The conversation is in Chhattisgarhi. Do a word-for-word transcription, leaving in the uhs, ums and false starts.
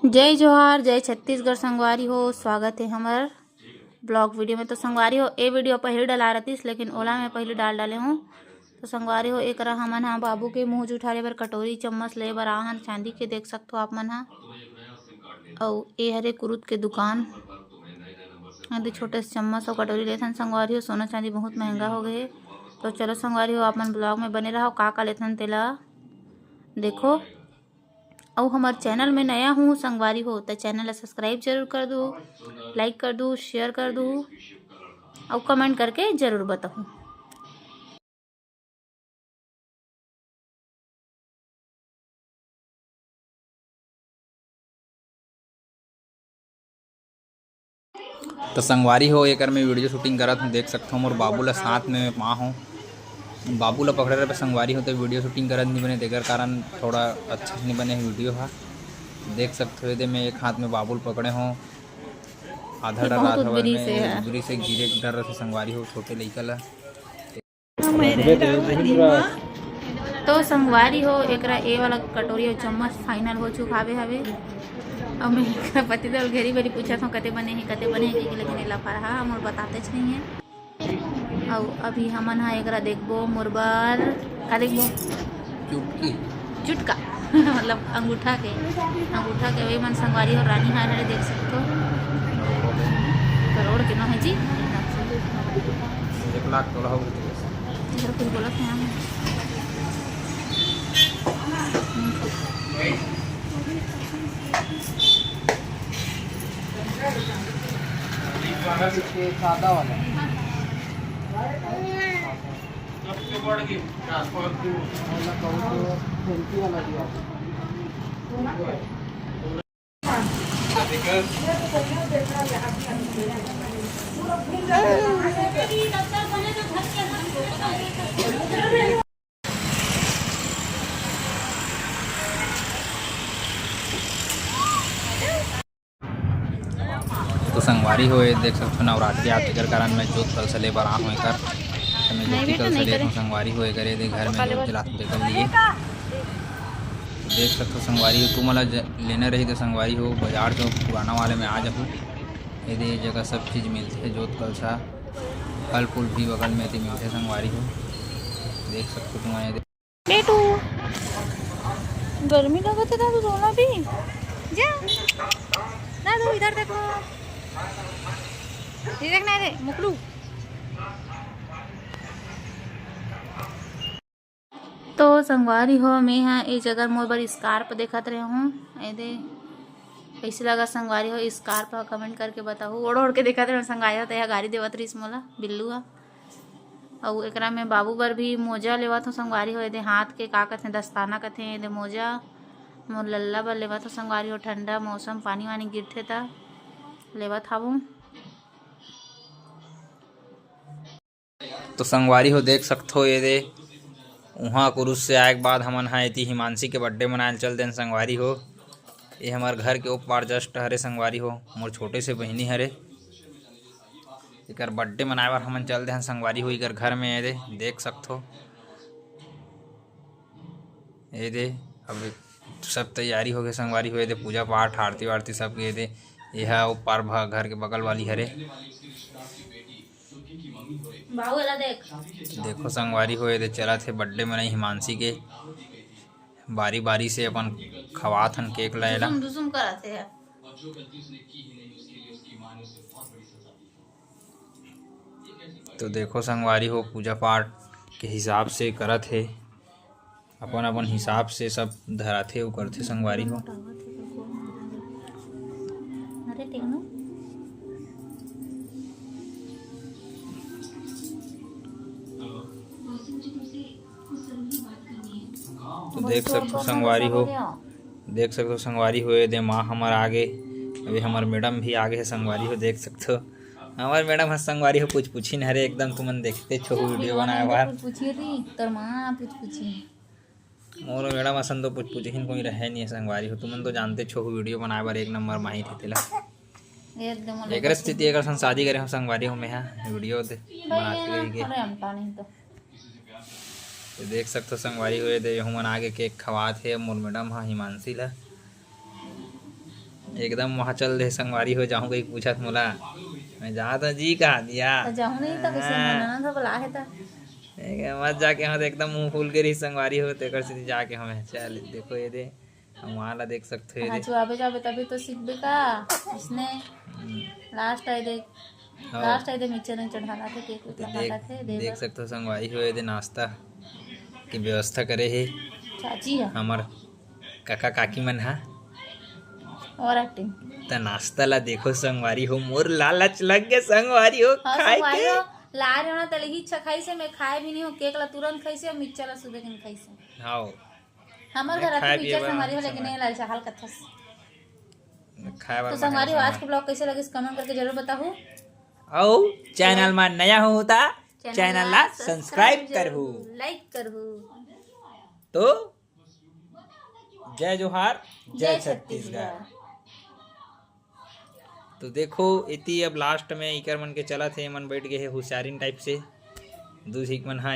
जय जोहार, जय छत्तीसगढ़ संगवारी हो, स्वागत है हमर ब्लॉग वीडियो में। तो संगवारी हो, ए वीडियो पहले डला रहतीस, लेकिन ओला मैं पहले डाल डाले हूँ। तो संगवारी हो, एकरा हमन हा बाबू के मुँह जुठारे बर कटोरी चम्मच ले बर आहन, चांदी के, देख सकथो आप मन हा। अउ ए हरे कुरुत के दुकान, एदे छोटे से चम्मच अउ कटोरी लेथन संगवारी हो, सोना चांदी बहुत महंगा हो गए। तो चलो संगवारी हो, आप मन ब्लॉग में बने रहो, का का लेथन तेला देखो। अउ हमर चैनल में नया हूँ संगवारी हो, त चैनल ला सब्सक्राइब जरूर कर दू, लाइक कर दू, शेयर कर दू, अउ कमेंट करके जरूर बताहू। तो संगवारी हो, एकर में वीडियो शूटिंग करत हूँ, देख सकथो मोर बाबू ला साथ में मैं पा हूँ। बाबू ला पकड़े रहे संगवारी हो, तो वीडियो शूटिंग करत नहीं बने, तेकर कारण थोड़ा अच्छा से नहीं बने वीडियो हा। देख सकथो, एदे मैं एक हाथ में बाबू ला पकड़े हूँ, आधा डर रहा बहुत था, उदबरी मैं से है। उदबरी से गिरे के डर रहे संगवारी हो, छोटे लइका ला। तो संगवारी हो, एकरा ए वाला कटोरी अउ चम्मच फाइनल हो चुकावे हवे। अब मैं एकरा पति देव घेरी बेरी पूछत हूँ, "कते बने हे, कते बने हे?" कि लेकिन एला फरहा मोर बतातेच नहीं है। अउ अभी हमन हा एकरा देखबो, मोर बर का देखबो? चुटकी। चुटका। मतलब अंगूठा के, अंगूठा के वही मन संगवारी हो, रानी हार हरे, देख सकथो। करोड़ के नो है जी। एक लाख तोला हो गए। इधर कुछ बोलत है हम। सादा वाला। तो संगवारी हो, ये देख सकथो, नवरात्रि आत, तेकर कारण मैं जोत कलसा ले बर आ हूँ एकर। तो मैं जोत कलसा ले हूँ संगवारी हो, एकर ये दे घर में जोत जलात हूँ तेकर लिए। देख सकथो संगवारी हो, तुमन ला लेना रही तो संगवारी हो, बाजार चौक पुराना वाले में आ जाहू। ये दे जगह सब चीज मिलथे, जोत कलसा, फल फूल भी बगल में एती मिलथे संगवारी हो। देख सकथो तुमन ये दे। बेटू, गर्मी लगत है दादू, सोना भी। जा। दादू, इधर देखो। ये देखना है रे, मुकलू। तो संगवारी हो, मैं हा ए जगह मोर बर scarf देखत रहे हूँ। ए दे, कैसे लगा संगवारी हो scarf हा, comment करके बताहू। ओढ़ ओढ़ के देखत रहे हूँ संगवारी हो, तो यह गारी देवत रहीस मोला बिल्लू हा। अउ एकरा में बाबू बर भी मोजा लेवत हो संगवारी हो, एदे हाथ के का कथे, दस्ताना कथे, एदे मोजा। मोर लल्ला बर लेवत हो संगवारी हो, ठंडा मौसम, पानी वानी गिरथे त लेवत हावों। तो संगवारी हो, देख सकथो एदे, उहाँ कुरुस से आए के बाद हमन हा एती हिमांशी के birthday मनाए ल चल देन संगवारी हो। ये हमर घर के ओ पार just हरे संगवारी हो, मोर छोटे से बहिनी हरे। एकर birthday मनाए बर हमन चल दे हन संगवारी हो, एकर घर में एदे देख सकथो। एदे अब सब तैयारी हो गए संगवारी हो, एदे पूजा पाठ, आरती वारती सब के एदे। ये हा ओ पार घर के बगल वाली हरे। बाबू, एला देख। देखो संगवारी हो, एदे चलत हे birthday मनई हिमांशी के। बारी बारी से अपन खवात हन cake ला एला। दुसुम दुसुम करत हे। तो देखो संगवारी हो, पूजा पाठ के हिसाब से करत हे, अपन अपन हिसाब से सब धराथे अउ करथे संगवारी हो। अरे टेनो। तो देख सकथो संगवारी हो, देख सकथो संगवारी हो, एदे माँ हमर आगे, अभी हमर madam भी आगे हे संगवारी हो, देख सकथो। हमर madam ह संगवारी हो पुचपुचिन हरे एकदम, तुमन देखते छो वीडियो बनाए बर। पुचपुचिन रही, तोर माँ पुचपुचिन। मोर madam असन तो पुचपुचिन कोई रहे नहीं है संगवारी हो, तुमन तो जानते छो वीडियो बनाए बर एक नंबर माहिर हे तेला। एकदम अलग एकरे स्थिति एकर सन शादी करे हो संगवारी हो, मैं हा वीडियो दे बनाते रहिके। अरे हम तो नहीं तो। तो देख सकथो संगवारी हो, एदे यहू मन आगे cake खवात हे मोर madam हा हिमांशी ला। एकदम वहाँ चल दे संगवारी हो, जाहूँ कहीं पूछत मोला। मैं जात हूँ जी कहा दिया। त जाहूँ नहीं त कइसे हाँ। मना न बला है त। एक मत जाके, हाँ, तो एकदम मुंह फूल के रही संगवारी हो, तेकर सीधी जाके हमें चल देखो ये दे, हम वहाँ ला देख सकते हो ये हाँ, दे। चुआबे जाबे तभी तो सीखबे का। इसने हम्म। लास्ट आए देख, हाँ। लास्ट आए दे मिक्सचर नहीं चढ़ा थे, केक तो उठा देख, थे, दे देख बस। सकते हो संगवारी हो ये दे नाश्ता की व्यवस्था करे है चाची है। हमर काका काकी मन हा। और एक्टिंग। त नाश्ता ला देखो संगवारी हो, मोर लालच लग गया संगवारी हो हाँ, खाए संगवारी के। हो, ला रहे हो ना, तले ही अच्छा खाई से, मैं खाए भी नहीं हूँ, केक ला तुरंत खाई से, मिक्सचर ला सुबह के खाई से। हाँ। हमर मैं घर आके खाए पिए पिक्चर बर संगवारी हो, लेकिन संगवारी। नहीं लाल चाहल कथस। मैं खाए बर तो मंगाए संगवारी हो, आज संगवारी। के ब्लॉग कैसे लगिस, कमेंट करके जरूर बताहू। अउ चैनल मा नया हो होता, चैनल चैनल ला ला सब्सक्राइब सब्सक्राइब करहू। जरूर, लाइक करहू। तो जय जोहार, जय जय छत्तीसगढ़। छत्तीसगढ़। तो देखो, इति अब लास्ट में इकर मन के चलत हे, मन बैठ गए हे हुसियारिन टाइप से। दू झिक मन हा